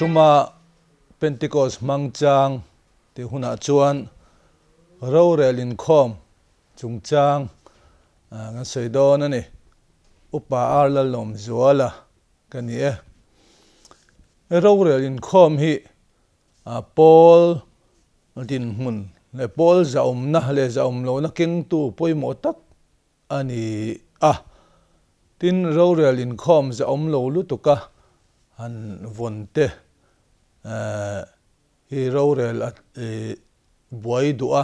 tuma Pentecost hmang chang tih hunah chuan rorel inkhawm chungchang kan sawi dawn a ni. Upa Ar Lalawmzuala ka ni e. Rorel inkhawm hi pawl dinhmun leh pawl zahawmna leh zahawm lohna kengtu pawimawh tak a ni a. Tin, rorel inkhawm zahawm lo lutuka han vawn te hi rorel a buai duh a.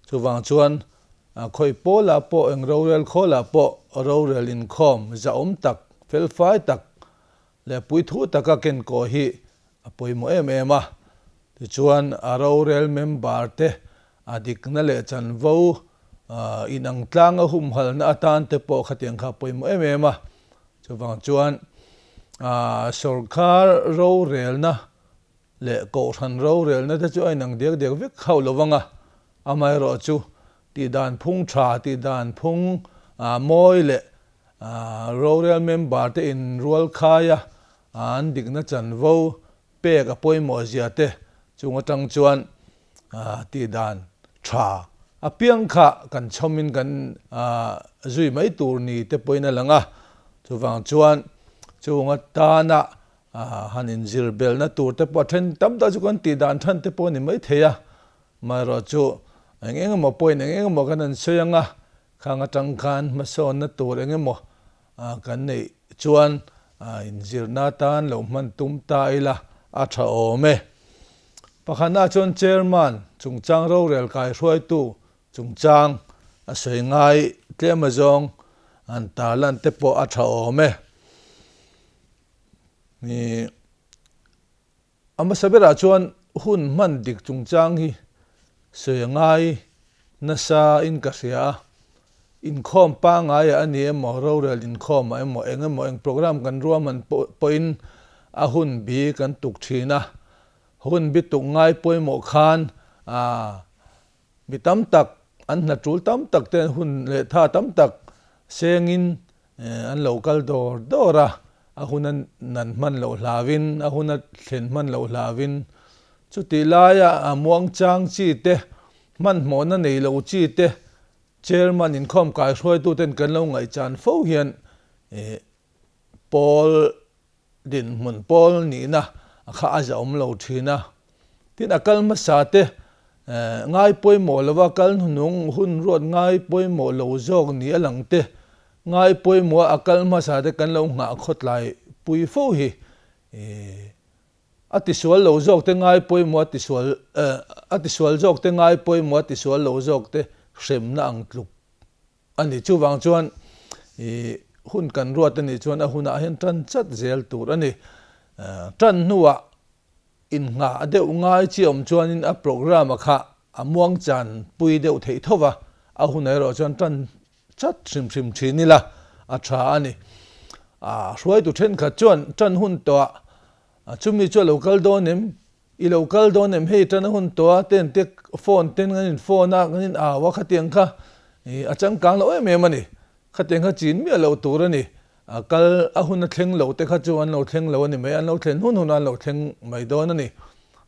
Chuvang chuan khawi pawlah pawh eng rorel khawlah pawh rorel inkhawm zahawm tak, felfai tak leh puithu taka kenkawh hi a pawimawh em em a. Tichuan, a rorel member te a dikna leh chanvo inang tlanga humhalna atan te pawh khatiang kha a pawimawh em em a. Chuvang chuan, sorkar rorelna leh kohhran rorelna te chu a inang diak diak vek hauh lo vang a, amaherawhchu tihdan phung tha, tihdan phung mawi leh Rorel member te in rual khai a, an dikna chanvo pek a pawimawh zia te chung atang chuan tihdan tha apiang kha kan chhawmin kan zui mai tur ni te pawhin a lang a. Chuvang chuan chung atana han inzir belna tur te pawh a then tam tak chu kan tihdan than te pawh a ni mai thei a. Amaherawhchu eng eng emaw pawhin eng eng emaw kan han sawi ang a, Khang atang khan hmasawnna tur eng emaw kan neih chuan inzirna atan lo hman tum ta ila a tha awm e. Pakhatna chuan Chairman chungchang rorel kaihruaitu chungchang a sawi ngai tlem azawng an tarlan te pawh a tha awm e. A hmasa berah chuan hun hman dik chungchang hi sawi a ngai nasa in ka hria a, inkhawm pangaiah a ni emaw, rorel inkhawmah emaw, eng emaw eng program kan ruahman pawhin a hun bi kan tuk thin a, hun bi tuk ngai pawimawh khan mi tam tak an hna tul tam tak te hun leh tha tam tak sengin an lo kal dawr dawr a, a hun a nan hman loh hlauhin, a hun a thlen hman loh hlauhin chutih laia a muangchang chi te, hmanhmawhna nei lo chi te chairman inkhawm kaihruaituten kan lo ngaihchan fo hian pawl Dinhmun pawl nihna a kha a zahawm lo thin a. Tin, a kal hmasa te ngai pawimawh lova kal hnuhnung hun ruat ngai pawimawh lo zawk ni a lang te, ngai pawimawh a kal hmasa te kan lo nghah khawtlai pui fo hi a tisual lo zawk te ngai pawimawh a tisual a tisual zawk te ngai pawimawh a tisual lo zawk te hremna ang tluk A ni. Chuvang chuan i hun kan ruat a nih chuan a hunah hian tan chat zel tur a ni. Tan hnuah innghah deuh ngai chi awm chuanin a programme a kha a muang chan pui deuh theih tho va, a hunah erawh chuan tan chat hrim hrim thin ila a tha a ni. Hruaitu thenkhat chuan tan hun tawhah chumi chu a lo kal dawn em? I lo kal dawn em hei tan a hun tawh a ten te phone ten kan in phone a kan in au a khatiang kha ih a changkang loh em em a ni khatiang kha chin miah loh tur a ni a kal a hun a thleng lo te kha chu an lo thleng lo a ni mai an lo thlen hun hun a an lo thleng mai dawn a ni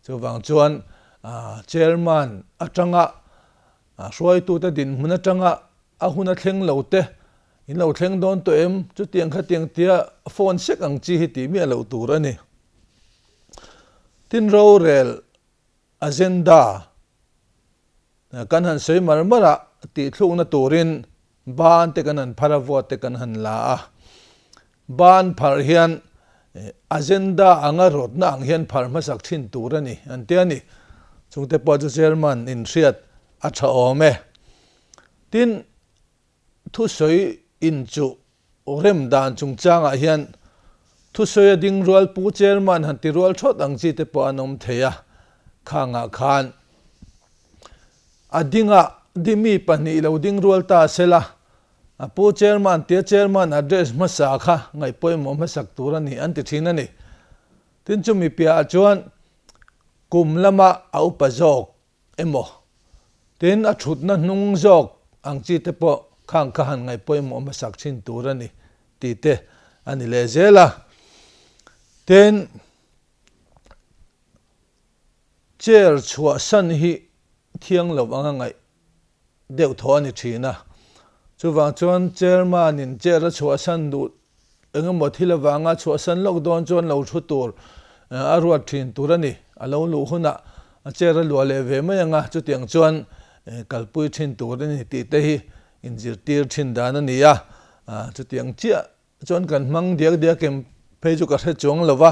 chuvang chuan ah chairman atanga ah hruaitute dinhmun atanga a hun a thleng lo te in lo thleng dawn tawh em chutiang khatiang tia phone sek ang chi hi tih miah loh tur a ni. Tin rorel agenda kan han sawi mar mar a, tihthlukna turin ban te kan han phar a, vote te kan han la a. Ban phar hian agenda anga rawtna ang hian phar hmasak thin tur a ni an ti a ni. Chungte pawh chu chairman inhriat a tha awm e. Tin Thusawi inchuh rem dan chungchangah hian thusawi a ding rual Pu Chairman han ti rual thawt ang chi te pawh an awm thei a, khangah khan a dinga dimi pahnih lo ding rual ta sela, a Pu Chairman tia Chairman address hmasa kha ngaihpawimawh hmasak tur a ni an ti thin a ni. Tin chumi piahah chuan kum lama a upa zawk emaw tin a thutna hnung zawk ang chi te pawh khang kha han ngaih pawimawh hmasak thin tur a ni tih te a ni leh zel a. Tin, Chair chhuahsan hi thiang lo anga ngaih deuh thaw a ni thin a. Chuvang chuan Chairman in chair a chhuahsan duh eng emaw thil avanga chhuahsan lawk dawn chuan lo thu tur a ruat thin tur a ni. A lo luh hunah a chair a luah leh ve mai anga chutiang chuan kalpui thin tur a ni tih te hi inzirtir thin dan a ni a. Chutiang chiah chuan kan hmang diak diak em phei chu ka hre chuang lo va,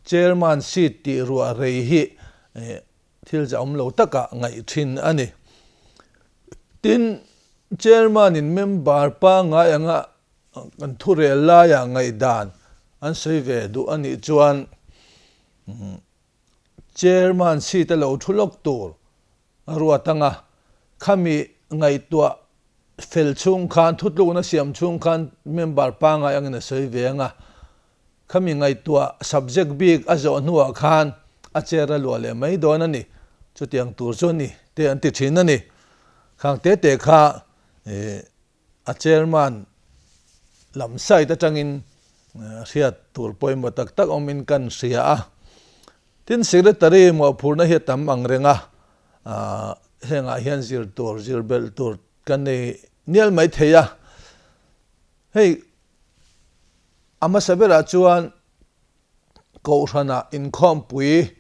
Chairman seat tih ruah rei hi thil zahawm lo takah ngaih thin a ni. Tin, Chairman in member pangngai anga kan thurel laiah ngaihdan an sawi ve duh a nih chuan Chairman seat a lo thu lawk tur A ruat anga khami ngaihtuah fel chhung khan, thutlukna siam chhung khan member pangngai angin a sawi ve anga, khami ngaihtuah subject bik a zawh hnuah khan a chair a luah leh mai dawn a ni. Chutiang tur chu a ni te an ti thin a ni. Khang te te kha A chairman lam side atangin hriat tur pawimawh tak tak awmin kan hria a. Tin, secretary mawhphurhna hi a tam ang reng a, hengah hian zir tur, zir belh tur kan nei nial mai thei a. Hei a hmasa berah chuan Kohhranah inkhawmpui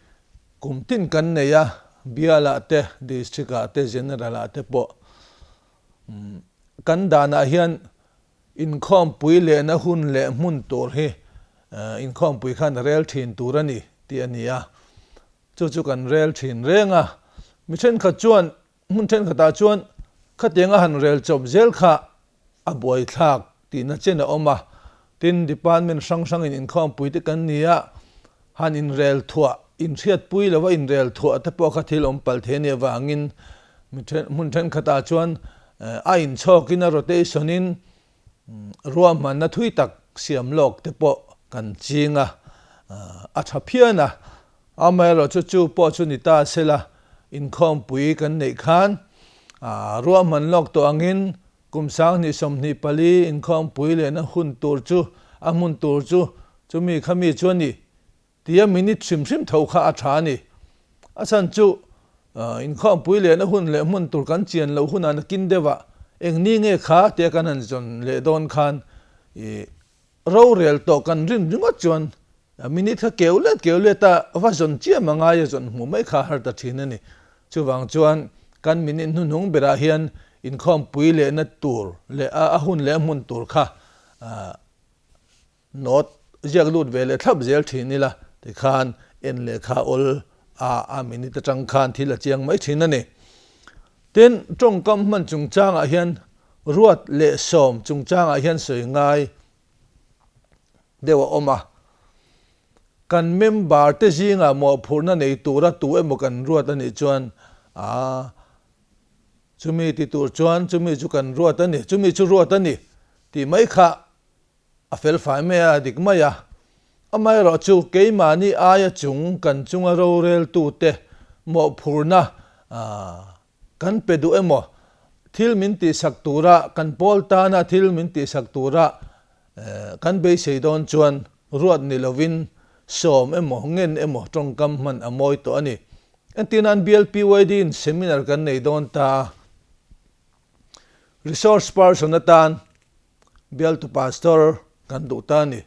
kum tin kan nei a, bialah te, district ah te, general ah te pawh kan danah hian inkhawmpui lehna hun leh hmun tur hi inkhawmpui khan a rel thin tur a ni tih a ni a. Chu chu kan rel thin reng a, mi thenkhat chuan Hmun thenkhatah chuan khatiang a han rel chawp zel kha a buaithlak tihna chen a awm a, tin department hrang hrangin inkhawmpui te kan ni a, han inrel thuah, inhriatpui lova inrel thuah te pawh kha thil awm palh thei a nih avangin mi hmun thenkhatah chuan a inchhawkin a rotation in ruahmanna thui tak siam lawk te pawh kan ching a, a tha phian a. Amaherawhchu chu pawh chu ni ta sela, inkhawmpui kan neih khan ruahman lawk tawh angin kum 2024 inkhawmpui lehna hun tur chu a hmun tur chu chumi khami chu a ni tia minute hrim hrim tho kha a tha a ni. A chhan chu inkhawmpui lehna hun leh hmun tur kan chian loh hunah nakin deuhah eng ni nge kha tia kan han zawn leh dawn khan Rorel tawh kan rin ringawt chuan minute kha keu let keu let a va zawn chiam a ngai a zawn hmuh mai kha a har ta thin a ni. Chuvang chuan kan minute hnuhnung berah hian inkhawmpui lehna tur leh a hun leh a hmun tur kha note ziak lut ve leh thlap zel thin ila tikhan en leh kha awl a a minute atang khan thil a chiang mai thin a ni. Tin, tawngkam hman chungchangah hian ruat leh sawm chungchangah hian sawi ngai deuh a awm a. Kan member te zingah mawhphurhna nei tura tu emaw kan ruat a nih chuan a chumi ti tur chuan chumi chu kan ruat a ni, chumi chu ruat a ni tih mai kha A fel fai mai a, a dik mai a. Amaherawh chu keimahni aia chung kan chunga roreltute mawhphurhna kan pe duh emaw, thil min tihsak tura kan pawl tana thil min tihsak tura kan beisei dawn chuan ruat ni lovin sawm emaw ngen emaw tawngkam hman a mawi tawh a ni. Entirnan BLPYD in seminar kan nei dawn ta a, resource person atan Bialtu Pastor kan duh ta a ni.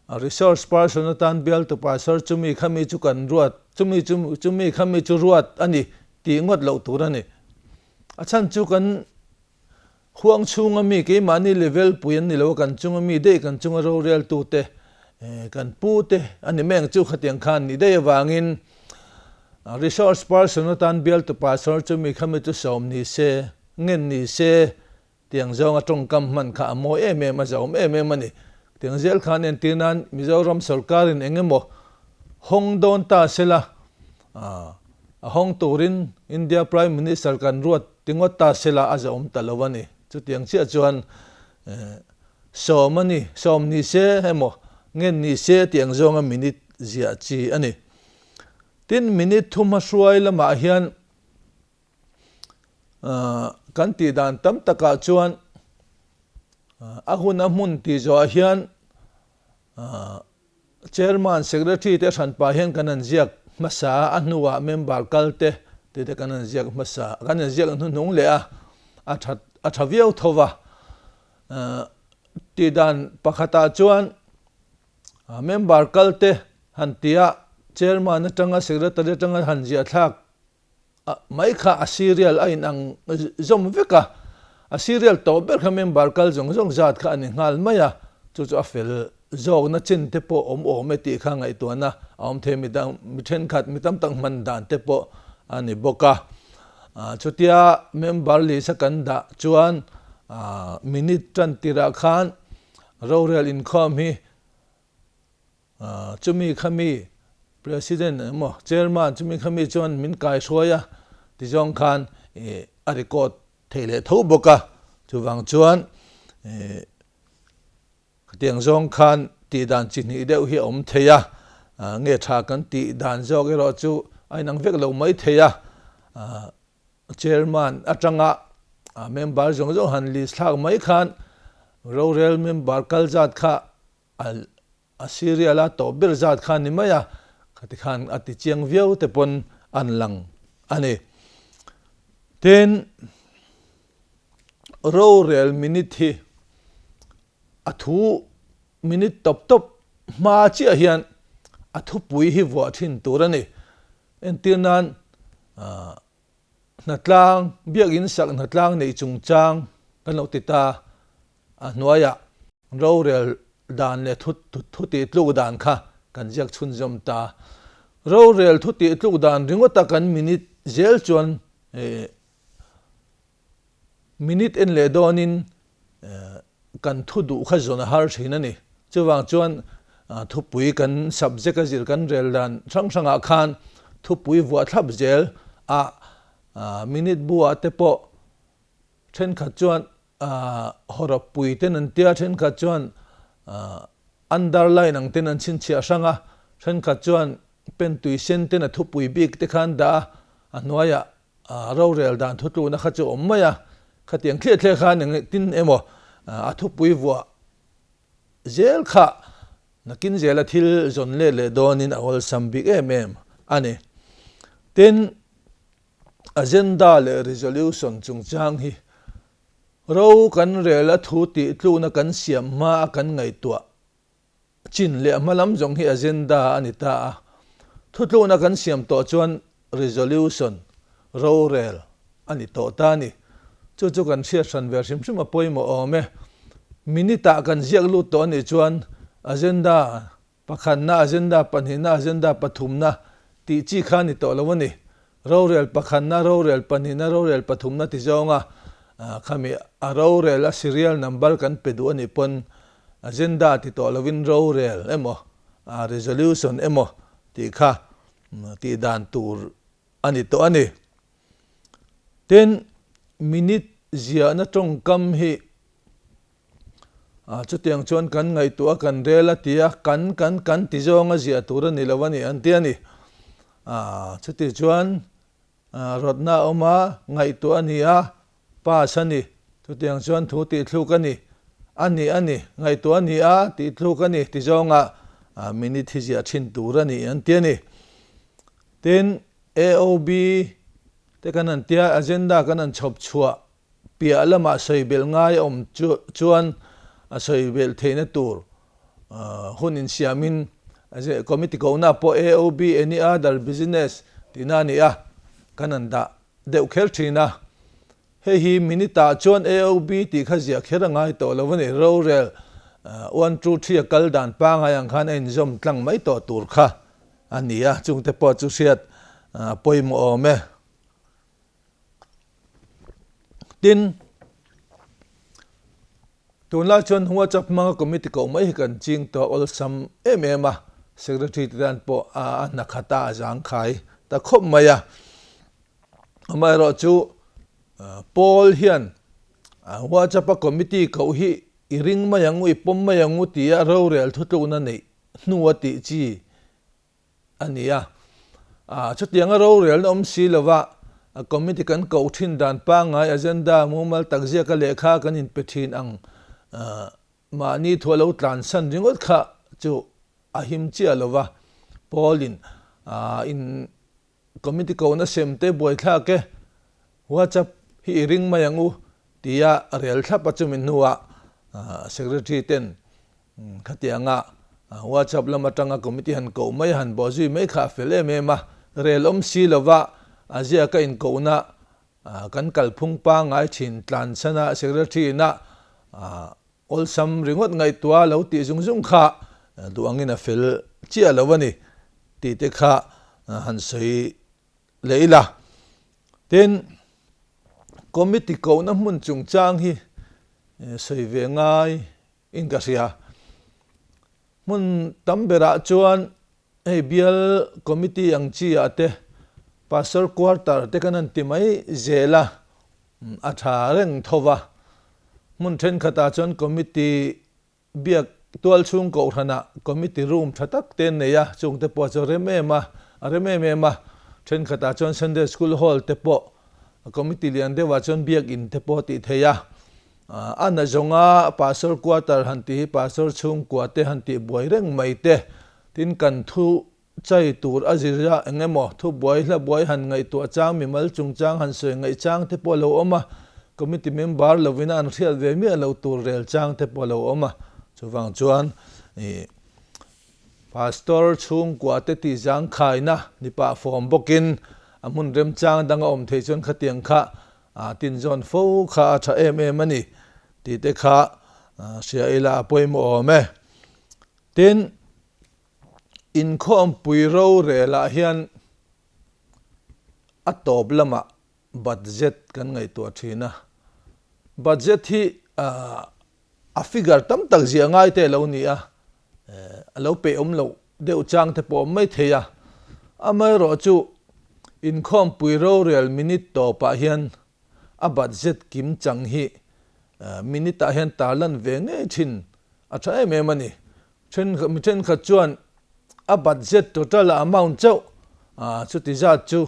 A resource person atan Bialtu Pastor chumi khami chu kan ruat, chumi chu chumi khami chu ruat a ni tih ngawt loh tur a ni. A chhan chu kan huang chhunga mi keimahni level pui an ni lo a, kan chunga mi daih kan chunga roreltute kan pu te a ni mai ang chu khatiang khan nih daih avangin resource person atan Bialtu Pastor chumi khami chu sawm ni se, ngen ni se Tiang zawnga tawngkam hman kha a mawi em em a, zahawm em em a ni. Tiang zel khan entir nan Mizoram sorkarin eng emaw hawng dawn ta sela, a hawng turin India Prime Minister kan ruat ti ngawt ta sela a zahawm ta lo a ni. Chutiang chiah chuan sawm a ni, sawm ni se emaw ngen ni se tiang zawnga minute ziah chi a ni. Tin, minute thum a hruai lamah hian Kan tih dan tam takah chuan a hun a hmun tih zawhah hian Chairman, Secretary te hran pah hian kan han ziak hmasa a, a hnuah member kal te tih te kan han ziak hmasa, kan han ziak hnuhnung leh a, a tha a tha viau tho va. Tih dan pakhatah chuan member kal te han tia chairman atanga secretary atanga han ziah thlak mai kha a serial a inang zawm vek a, a serial tawh ber kha member kal zawng zawng zat kha a ni nghal mai a, chu chu a fel zawkna chin te pawh awm awm e tih kha ngaihtuahna a awm thei, mi dang mi thenkhat mi tam tak hman dan te pawh a ni bawk a. Chutia member list a kan dah chuan minute tan tirah khan rorel inkhawm hi Chumi khami President emaw Chairman chumi khami chuan min kaihruai a tizawng khan a record thei leh tho bawk a, chuvang chuan khatiang zawng khan tih dan chi hnih deuh hi a awm thei a, nge tha kan tih dan zawk erawh chu a inang vek lo mai thei a. Chairman atanga member zawng zawng han list thlak mai khan rorel member kal zat kha A serial a tawp ber zat kha ni mai a, khati khan a ti chiang viau te pawn an lang a ni. Tin, rorel minute hi a thu minute tawp tawp hma chiah hian a thupui hi vuah thin tur a ni. Entir nan hnatlang, biakinn sak hnatlang neih chungchang kan lo ti ta A hnuaiah rorel dan leh thu tih tluk dan kha kan ziak chhunzawm ta. Rorel thu tih tluk dan ringawta kan minute zel chuan minute en leh dawnin kan thu duh kha zawn a har thin a ni. Chuvang chuan thupui kan subject a zir kan rel dan hrang hrangah khan thupui vuah thlap zel a minute buah te pawh thenkhat chuan Hawrawp pui ten an tia, thenkhat chuan underline ang ten an chhinchhiah hrang a, thenkhat chuan pen tui sen ten a thupui bik te kha an dah a, a hnuaiah rorel dan thutlukna kha chu a awm mai a, khatiang thliah thliah khan engtin emaw a thupui vuah zel kha nakin zela thil zawn let leh dawnin a awlsam bik em em a ni. Tin, Agenda leh resolution chungchang hi ro kan rel a thu tih tlukna kan siam hma a kan ngaihtuah chin leh hma lam zawng hi agenda a ni ta a. Thutlukna kan siam tawh chuan resolution, rorel, a ni tawh ta a ni. Chu chu kan hriat hran ve hrim hrim a pawimawh awm e. Minute ah kan ziak lut tawh a nih chuan agenda Pakhatna agenda, pahnihna agenda, pathumna tih chi kha ni tawh lo a ni. Rorel pakhatna, rorel pahnihna, rorel pathumna ti zawnga khami a rorel a serial number kan pe duh a nih pawn agenda ti tawh lovin rorel emaw resolution emaw tih kha tih dan tur a ni tawh a ni. Tin, minute ziahna tawngkam hi Chutiang chuan kan ngaihtuah a, kan rel a ti a, kan kan kan ti zawng a ziah tur a ni lo a ni an ti a ni. Chuti chuan rawtna a awm a, ngaihtuah a ni a, pass a ni. Chutiang chuan thu tihthluk a ni, a ni a ni, ngaihtuah a ni a, tihthluk a ni ti zawnga minute hi ziah thin tur a ni an ti a ni. Tin, AOB te kan han tia, agenda kan han chhawp chhuah Piah lamah sawi belh ngai a awm chuan a sawi belh theihna tur hun insiamin committee kohna pawh AOB, Any Other Business, tihna a ni a, kan han dah deuh kher thin a. Hei hi minute ah chuan AOB tih kha ziah kher a ngai tawh lo a ni. Rorel one two three a kal dan pangai ang khan a inzawm tlang mai tawh tur kha a ni a, chungte pawh chu hriat a pawimawh awm e. Tin, tunlai chuan WhatsApp hmanga committee koh mai hi kan ching tawh awlsam em em a, secretary te tan pawh a hna khat a, a zangkhai ta khawp mai a. Amaherawh chu Paul hian WhatsApp a committee koh hi i ring mai ang u, i pawm mai ang u tia rorel thutlukna neih hnu a tih chi a ni a. Chutianga rorelna awm si lova committee kan koh thin dan pangngai agenda mumal tak ziaka lehkha kan inpe thin ang mahni thu a lo tlansan ringawt kha chu a him chiah lova Paul-in. In committee kohna sem te buaithlak e, WhatsApp hi i ring mai ang u tia rel thlap a chumi hnuah secretary ten khatianga WhatsApp lam atanga committee han koh mai han bawh zui mai kha a fel em em a, rel awm si lova a ziaka inkohna kan kalphung pangngai thin tlanchhana secretary ina Awlsam ringawt ngaihtuah lo tih zung zung kha duh angin a fel chiah lo a ni tih te kha han sawi leh ila. Tin, committee kohna hmun chungchang hi sawi ve ngai in ka hria. Hmun tam berah chuan hei bial committee ang chi ah te pastor quarter te kan han ti mai zel a, A tha reng tho va. Hmun thenkhatah chuan committee biak tualchhung kohhranah committee room tha tak te an nei a, chungte pawh chu a rem em a, a rem em em a. Thenkhatah chuan Sunday School Hall te pawh committee lian deuhah chuan biak in te pawh a tih theih a. A na zawnga pastor quarter han tih hi pastor chhungkua te han tih buai reng mai te, tin kan thu Chai tur a zir a, eng emaw thubuai hlabuai han ngaihtuah chang, mimal chungchang han sawi ngaih chang te pawh a lo awm a, committee member lovin a an hriat ve miah lo tur rel chang te pawh a lo awm a. Chuvang chuan ih Pastor chhungkua te tih zangkhaina ni pah fawm bawkin a hmun remchang dang a awm theih chuan khatiang kha a tinzawn fo kha a tha em em a ni tih te kha hria ila a pawimawh awm e. Tin, Inkhawmpui rorelah hian a tawp lamah budget kan ngaihtuah thin a. Budget hi a figure tam tak ziah ngai te a lo ni a, a lo peih awm loh deuh chang te pawh a awm mai thei a. Amaherawhchu inkhawmpui rorel minute tawpah hian a budget kim chang hi minute ah hian tarlan ve ngei thin a tha em em a ni. Then mi thenkhat chuan a budget total a amount chauh chuti zat chu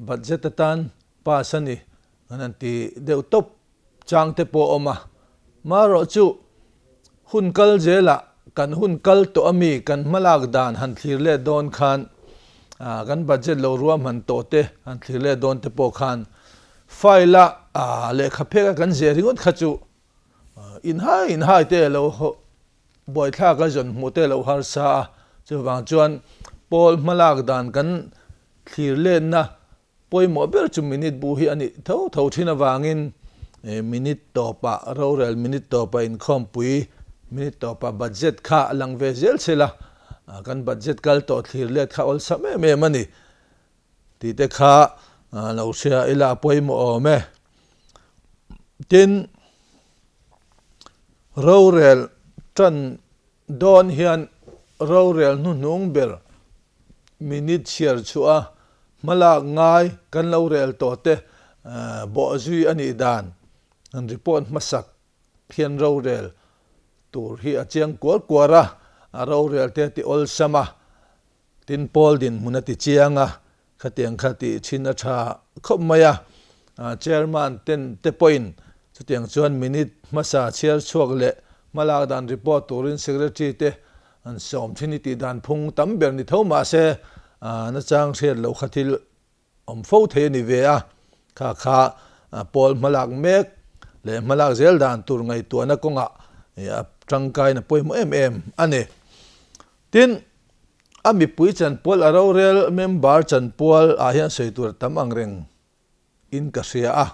budget atan pass a ni an han ti deuh tawp chang te pawh a awm a. Marawh chu hun kal zelah kan hun kal tawh ami kan hmalak dan han thlir let dawn khan kan budget lo ruahman tawh te han thlir let dawn te pawh khan file a lehkha phek a kan zeh ringawt kha chu inhai inhai te a lo Buaithlak a zawn hmuh te lo harsa a, chuvang chuan Paul hmalak dan kan thlir lenna pawimawh ber chu minute bu hi a nih tho tho thin avangin minute tawpah rorel minute tawpah inkhawmpui minute tawpah budget kha a lang ve zel chhel a, kan budget kal tawh thlir let kha awlsam em em a ni tih te kha lo hria ila a pawimawh awm e. Tin. Rorel tan dawn hian rorel hnuhnung ber minute chhiar chhuah a hmalak ngai kan lo rel tawh te bawhzui a nih dan an report hmasak hian rorel tur hi a chiang kuar kuar a, a rorel te a ti awlsam a, tin pawl dinhmun a ti chiang a, Khatiang kha tih thin a tha khawp mai a, Chairman ten te pawhin chutiang chuan minute hmasa chhiar chhuak leh hmalak dan report turin Secretary te an sawm thin i tih dan phung tam ber ni tho mah se nachang hriat loh kha thil awm fo thei a ni ve a, kha kha pawl hmalak mek leh hmalak zel dan tur ngaihtuahna kawngah a tangkaina pawimawh em em a ni. Tin, a mipui chanpual a rorel member chanpual ah hian sawi tur a tam ang reng in ka hria a.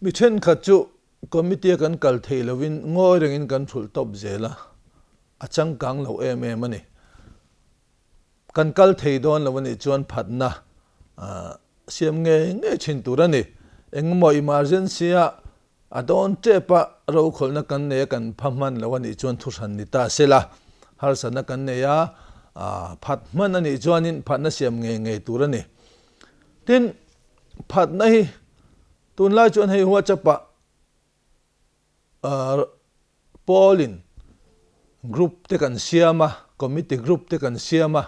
Mi thenkhat chu committee a kan kal theih lovin ngawi rengin kan thulh tawp zel a, a changkang lo em em a ni. Kan kal thei dawn lo a nih chuan phatna siam ngei ngei thin tur a ni. Engemaw emergency a A dawn tep a, rokhawlhna kan nei a kan pha hman lo a nih chuan thuhran ni ta se la, harsatna kan nei a, phat hman a nih chuanin phatna siam ngei ngei tur a ni. Tin, phatna hi tunlai chuan hei WhatsApp-ah Paul-in group te kan siam a, committee group te kan siam a,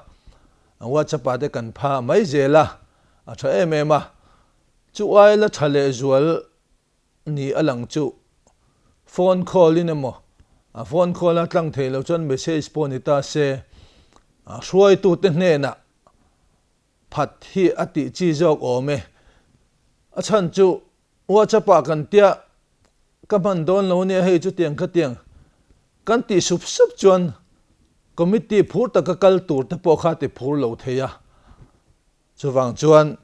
WhatsApp-ah te kan pha mai zel a, a tha em em a. Chu aila tha lehzual ni a lang chu phone call in emaw a phone call a tlang thei lo chuan message pawh ni ta se. Hruaitute hnenah phat hi a tih chi zawk awm e. A chhan chu WhatsApp ah kan tia ka hman dawn lo nia hei chutiang khatiang kan tih sup sup chuan committee phur taka kal tur te pawh kha ti phur lo thei a. Chuvang chuan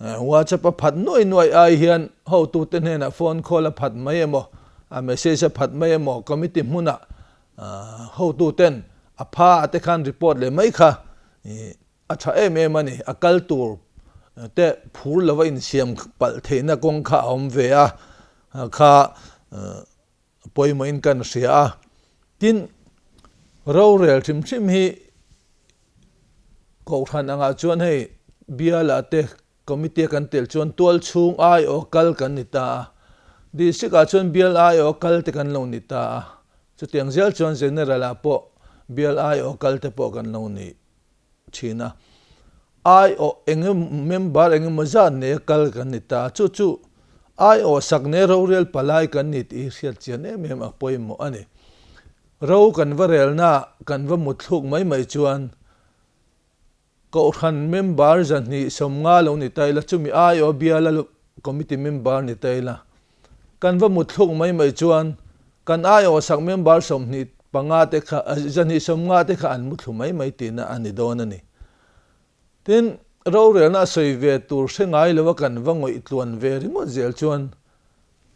WhatsApp a phat nuai nuai ai hian hotute hnenah phone call a phat mai emaw, a message a phat mai emaw, committee hmunah hotuten a pha a te khan report leh mai kha a tha em em a ni. A kal tur te phur lova insiam palh theihna kawng kha a awm ve a, kha pawimawhin kan hria a. Tin, rorel hrim hrim hi Kohhran angah chuan hei bialah te committee a kan tel chuan tual chhung aiawh kal kan ni ta a, district ah chuan bial aiawh kal te kan lo ni ta a, chutiang zel chuan general ah pawh bial aiawh kal te pawh kan lo ni thin a. Aiawh eng member eng emaw zat nei a kal kan ni ta a, chu chu aiawh sak nei rorel palai kan ni tih hi hriat chian em em a pawimawh a ni. Ro kan va relna kan va mutthluk mai mai chuan Kohhran member 250 lo ni ta ila, chumi aiawh biala committee member ni ta ila, kan va mutthluk mai mai chuan kan aiawh sak member 25 te kha, 250 te kha an muthlu mai mai tihna a ni dawn a ni. Tin, rorelna a sawi ve tur hre ngai lova kan va ngawih tluan ve ringawt zel chuan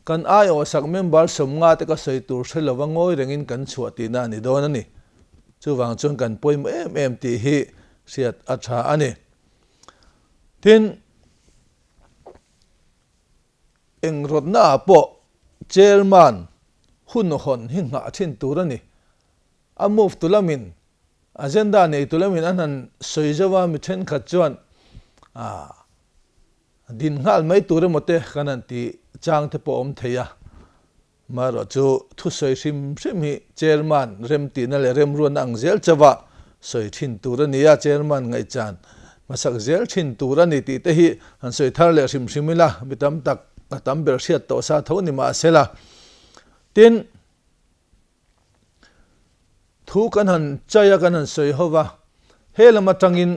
kan aiawh sak member 50 te ka sawi tur hre lova ngawi rengin kan chhuah tihna a ni dawn a ni. Chuvang chuan kan pawimawh em em tih hi hriat a tha a ni. Tin, eng rawtna ah pawh chairman hun hawn hi nghah thin tur a ni. A move tu lamin Agenda neitu lamin an han sawi zauh a, mi thenkhat chuan din nghal mai tur emaw te kan han ti chang te pawh a awm thei a. Amaherawh chu thusawi hrim hrim hi Chairman remtihna leh remruatna ang zel chauha sawi thin tur a ni a, Chairman ngaihchan hmasak zel thin tur a ni tih te hi han sawi thar leh hrim hrim ila, mi tam tak a tam ber hriat tawh sa tho ni mahsela. Tin. Thu kan han chai a, kan han sawi ho va, he lam atangin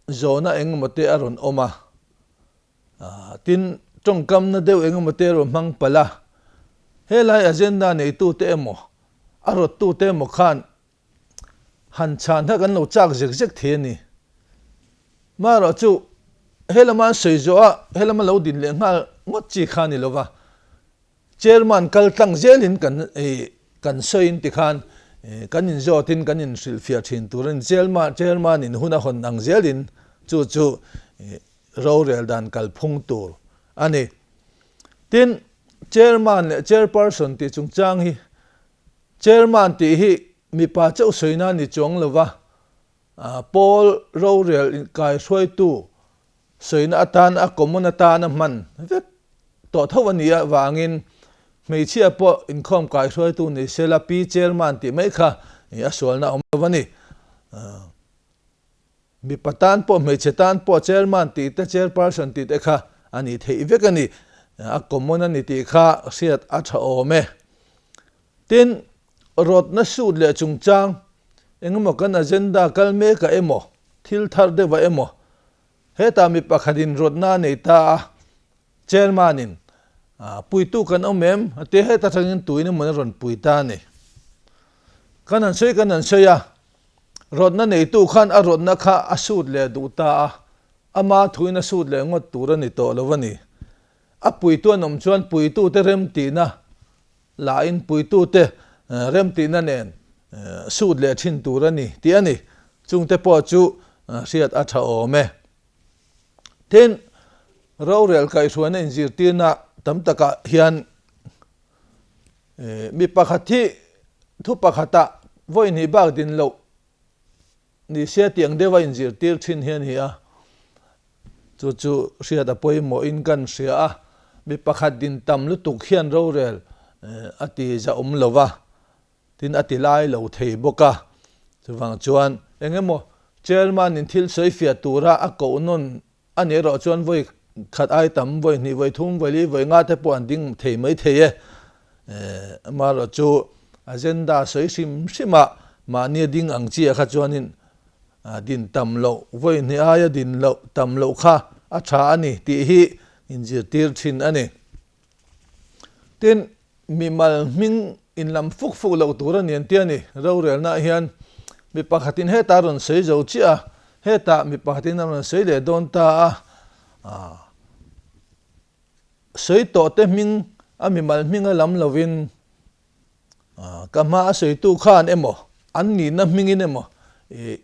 zawhna eng emaw te a rawn awm a, tin tawngkamna deuh eng emaw te a rawn hmang palh a, helai agenda neitute emaw a rawttute emaw khan han chhan kha kan lo chak zek zek thei a ni. Marawh chu he lama an sawi zawh a, he lama lo din leh nghal ngawt chi kha a ni lo va. Chairman kal tlang zelin kan kan sawiin tikhan kan inzawtin kan inhrilhfiah thin tur a ni. Chairman chairman in hun a hawn ang zelin chu chu rorel dan kalphung tur a ni. Tin, chairman leh chairperson tih chungchang hi chairman tih hi mipa chauh sawina a ni chuang lova, pawl rorel kaihruaitu Sawina atan a common atana hman vek tawh tho a nih avangin hmeichhia pawh inkhawm kaihruaitu ni sela Pi Chairman tih mai kha a sualna a awm lo a ni. Mipa tan pawh hmeichhe tan pawh Chairman tih te Chairperson tih te kha a nih theih vek a ni. A common a ni tih kha hriat a tha awm e. Tin, rawtna sut leh chungchang engemaw kan agenda kal mekah emaw thil thar deuhah emaw Hetah mi pakhatin rawtna a nei ta a, Chairman-in, Puitu kan awm em? a ti a, heta atangin tuin emaw a rawn pui ta a ni. Kan han sawi kan han sawi a, rawtna neitu khan a rawtna kha a sut leh duh ta a, ama thuin a sut leh ngawt tur a ni tawh lo a ni. A puitu an awm chuan puitute remtihna Lain puitute remtihna nen sut leh thin tur a ni tih a ni. Chungte pawh chu hriat a tha awm e. Tin, rorel kaihhruaina inzirtirna tam takah hian mi pakhat hi thu pakhatah vawi hnih bak din loh Ni se tiang deuh a inzirtir thin hi a ni a, chu chu hriat a pawimawhin kan hria a, mi pakhat din tam lutuk hian rorel a ti zahawm lo va, tin a ti lai lo thei bawk a, chuvang chuan eng emaw chairman in thil sawi fiah tura a koh nawn A nih erawh chuan vawi khat ai tam, vawi hnih, vawi thum, vawi li, vawi nga te pawh an ding thei mai thei e. Amaherawh chu agenda sawi hrim hrimah mahni a ding ang chiah kha chuanin Din tam loh, vawi hnih aia din loh tam loh kha a tha a ni tih hi inzirtir thin a ni. Tin, mimal hming inlam fuk fuk loh tur a ni an ti a ni. Rorelnaah hian mi pakhatin hetah a rawn sawi zo chiah a, hetah mi pakhatin a rawn sawi leh dawn ta a. Sawi tawh te hming a mimal hming a lam lovin Ka hma a sawitu khan emaw, an nihna hmingin emaw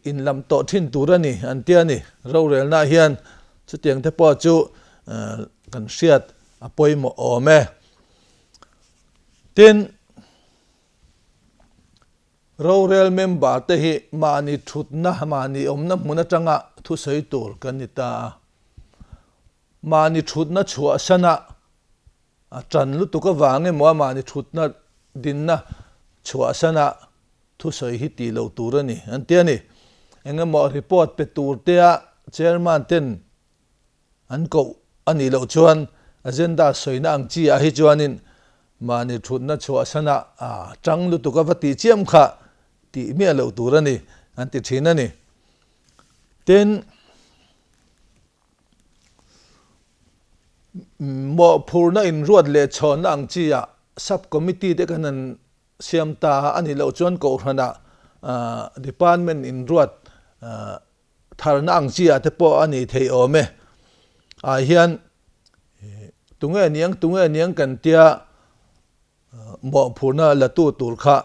inlam tawh thin tur a ni an tia ni. Rorelnaah hian chutiang te pawh chu kan hriat a pawimawh awm e. Tin, rorel member te hi mahni thutna, mahni awmna hmun atanga thusawi tur kan ni ta a. Mahni thutna chhuahsana A ṭan lutuk avang emaw amahni ṭhutna dinna chhuahsana thusawi hi tih loh tur a ni, an ti a ni. Eng emaw report pe tur tea chairman ten an koh a nih loh chuan agenda sawina ang chi ah hi chuanin mahni ṭhutna chhuahsana a ṭang lutuk a va tih chiam kha tih miah loh tur a ni, an ti ṭhin a ni. Tin. Mawhphurhna inruat leh chhawnna ang chi ah sub committee te khan an siam ta a, a nih loh chuan kohhranah department inruat tharna ang chi ah te pawh a nih theih awm e. Ah hian tunge niang tunge niang kan tia mawhphurhna la tu tur kha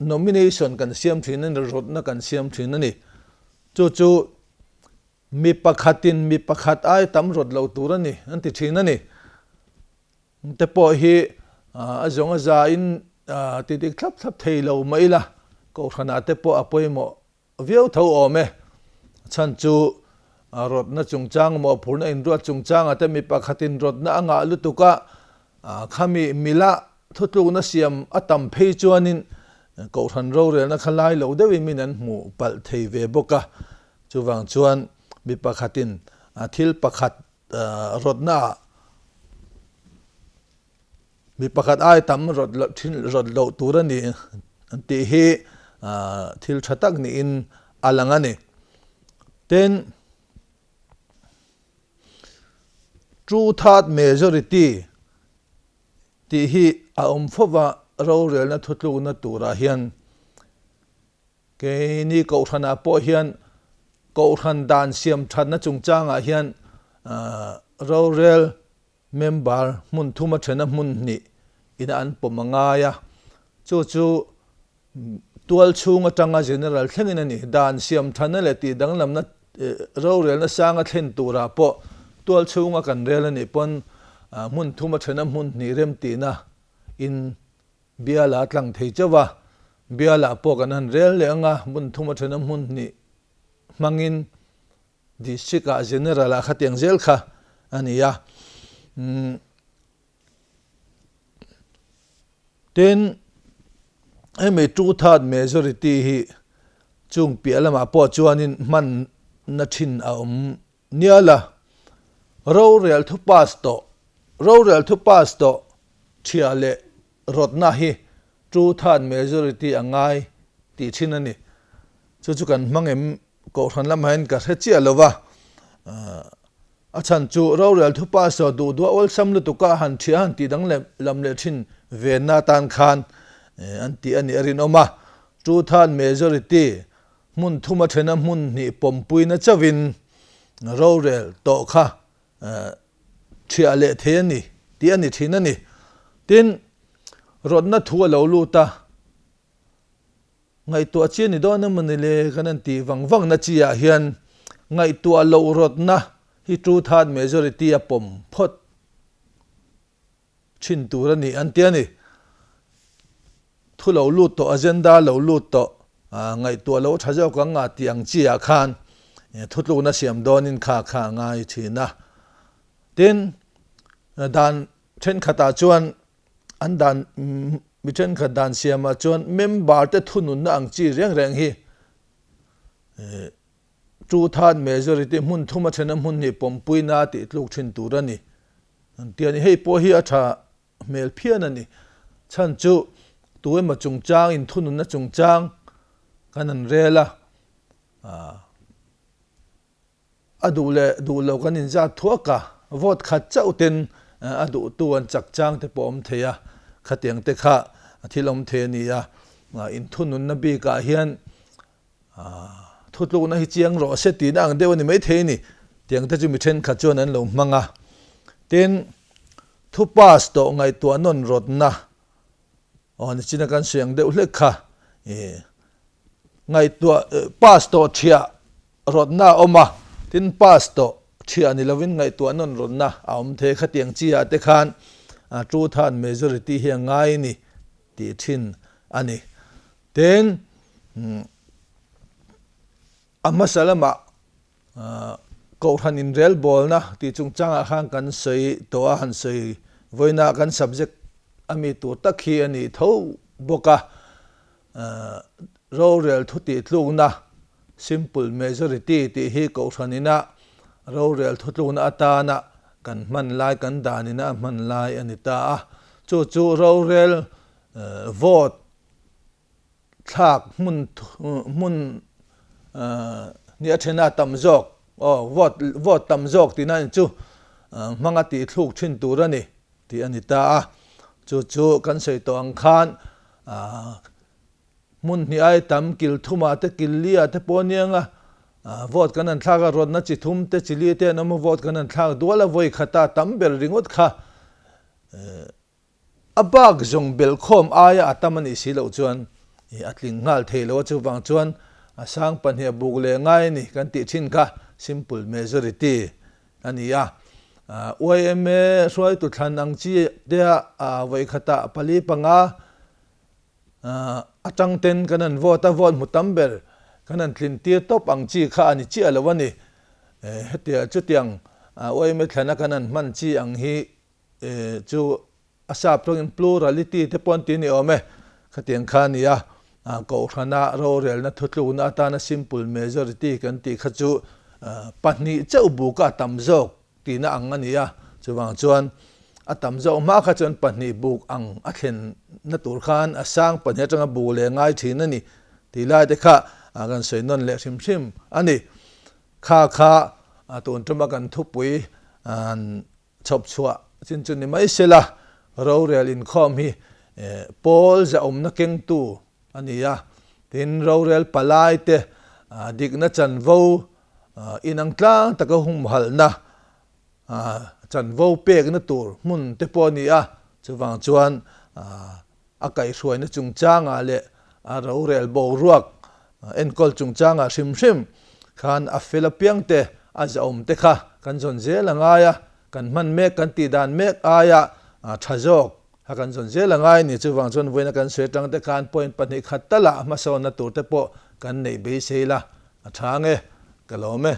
Nomination kan siam thin a ni, rawtna kan siam thin a ni. Chu chu mi pakhatin mi pakhat ai tam rawt lo tur a ni an ti thin a ni. Te pawh hi a zawng a zain ti dik thlap thlap thei lo mah ila, Kohhranah te pawh a pawimawh Viau tho awm e. A chhan chu rawtna chungchang mawhphurhna inruat chungchangah te mi pakhatin rawtna a ngah lutuk a, khami mila thutlukna siam a tam phei chuanin Kohhran rorelna kha lai lo deuhin min an hmuh palh thei ve bawk a. Chuvang chuan mi pakhatin thil pakhat rawtnaah Mi pakhat ai tam rawt loh thin rawt loh tur a ni an tih hi thil tha tak niin a lang a ni. Tin, two third majority tih hi a awm fo va, rorelna thutlukna turah hian keini kohhranah pawh hian kohhran dan siam thatna chungchangah hian rorel Member hmun thum a thena hmun hnih ina an pawm a ngai a, chu chu tual chhung atanga General thlengin a ni. Dan siam thana leh tih danglamna rorelna sanga thlen turah pawh tual chhunga kan rel a nih pawn hmun thum a thena hmun hnih remtihna in biala a tlang thei chauh a, bialah pawh kan han rel leh ang a, hmun thum a thena hmun hnih hmangin District ah General ah khatiang zel kha a ni a. Tin, hemi two third majority hi chung piah lamah pawh chuanin hmanna thin a awm nial a. Rorel thu pass tawh, rorel thu pass tawh thiah leh rawtna hi two third majority a ngai tih thin a ni. Chu chu kan hmang em Kohhran lamah hian ka hre chiah lo va, a chhan chu rorel thupa saw duh duah awlsam lutuk a han thiah han tih dang leh lam leh thin venna atan khan an tih a nih a rinawm a. Two third majority hmun thuma thena hmun hnih pawmpuina chauhin rorel tawh kha thiah leh thei a ni tih a ni thin a ni. Tin, rawtna thu a lo lut a. Ngaihtuah chi a ni dawn emaw ni le kan han tih vang vang na chi ah hian ngaihtuah loh rawtna hi two third majority a pawm phawt thin tur a ni an ti a ni. Thu lo lut tawh agenda lo lut tawh ngaihtuah loh tha zawk ang a tih ang chi ah khan thutlukna siam dawnin kha kha a ngai thin a. Tin, dan thenkhatah chuan An dan mi thenkhat dan siamah chuan member te thununna ang chi reng reng hi two third majority hmun thum a thena hmun hnih pawmpuina a tih tluk thin tur a ni. An ti a ni. Hei pawh hi a tha hmel phian a ni. Chhan chu tu emaw chungchang inthununna chungchang kan han rel a. A duh leh duh lo kan inzat thuak a, vote khat chauh ten a duhtu an chak chang te pawh awm thei a, khatiang te kha thil awm thei a ni a. Inthununna bikah hian Thutlukna hi chiang rawh se tihna ang deuh a ni maithei a ni. Tiang te chu mi thenkhat chuan an lo hmang a. Tin, thu pass tawh ngaihtuah nawn rawtna aw nichina kan sawi ang deuh hlek kha i ngaihtuah pass tawh thiah rawtna a awm a. Tin, pass tawh thiah ni lovin ngaihtuah nawn rawtna a awm thei. Khatiang chi ah te khan two third majority hi a ngai a ni tih thin a ni. Tin, a hmasa lamah Kohhran inrelbawlna tih chungchangah khan kan sawi tawh a, han sawi vawiina kan subject a mi tur tak hi a nih tho bawk a. Rorel thu tihtlukna, simple majority, tih hi Kohhran ina rorel thutlukna atana kan hman lai, kan dan ina a hman lai a ni ta a. Chu chu rorel vote thlak hmun hmun nih a then a tam zawk aw vote vote tam zawk tihna in chu hmanga tih thluk thin tur a ni tih a ni ta a chu chu kan sawi tawh ang khan hmun hnih ai tam kil thumah te kil li ah te pawh a nia nga vote kan han thlak a rawtna chi thum te chi li te an awm a vote kan han thlak dual a vawi khata tam ber ringawt kha A bak zawng belhkhawm aia a tam a nih si loh chuan a tling nghal thei lo a, chuvang chuan a sang pahnih a buk leh ngai a ni kan tih thin kha simple majority a ni a. Yma hruaitu thlan ang chi tea vawikhatah pali panga atang ten kan han vote a, vote hmu tam ber kan han tlin tir tawp ang chi kha a ni chiah lo a ni. Hetia chutiang yma thlana kan han hman chi ang hi Chu a sap tawngin plurality te pawh an ti ni awm e. Khatiang kha a ni a, Kohhrana rorelna thutlukna atana simple majority kan tih kha chu pahnih chauh buka a tam zawk tihna ang a ni a. Chuvang chuan a tam zawk hma kha chuan pahnih buk ang a thlenna tur khan a sang pahnih atanga buk leh ngai thin a ni tih lai te kha kan sawi nawn leh hrim hrim a ni. Kha kha tun tuma kan thupui Chhawp chhuah chin chu ni mai se la, rorel inkhawm hi pawl zahawmna kengtu a ni a, tin rorel palai te dikna chanvo inang tlang taka humhalhna chanvo pekna tur hmun te pawh a ni a, chuvang chuan a kaihhruaina chungchangah leh a rorel boruak enkawl chungchangah hrim hrim khan a fel apiang te, a zahawm te kha kan zawn zel a ngai a, kan hman mek, kan tih dan mek aia tha zawk kha kan zawn zel a ngai a ni. Chuvang chuan vawiina kan sawi atang te khan point pahnih khat talah hmasawnna tur te pawh kan neih beisei la, a tha ang e, ka lawm e.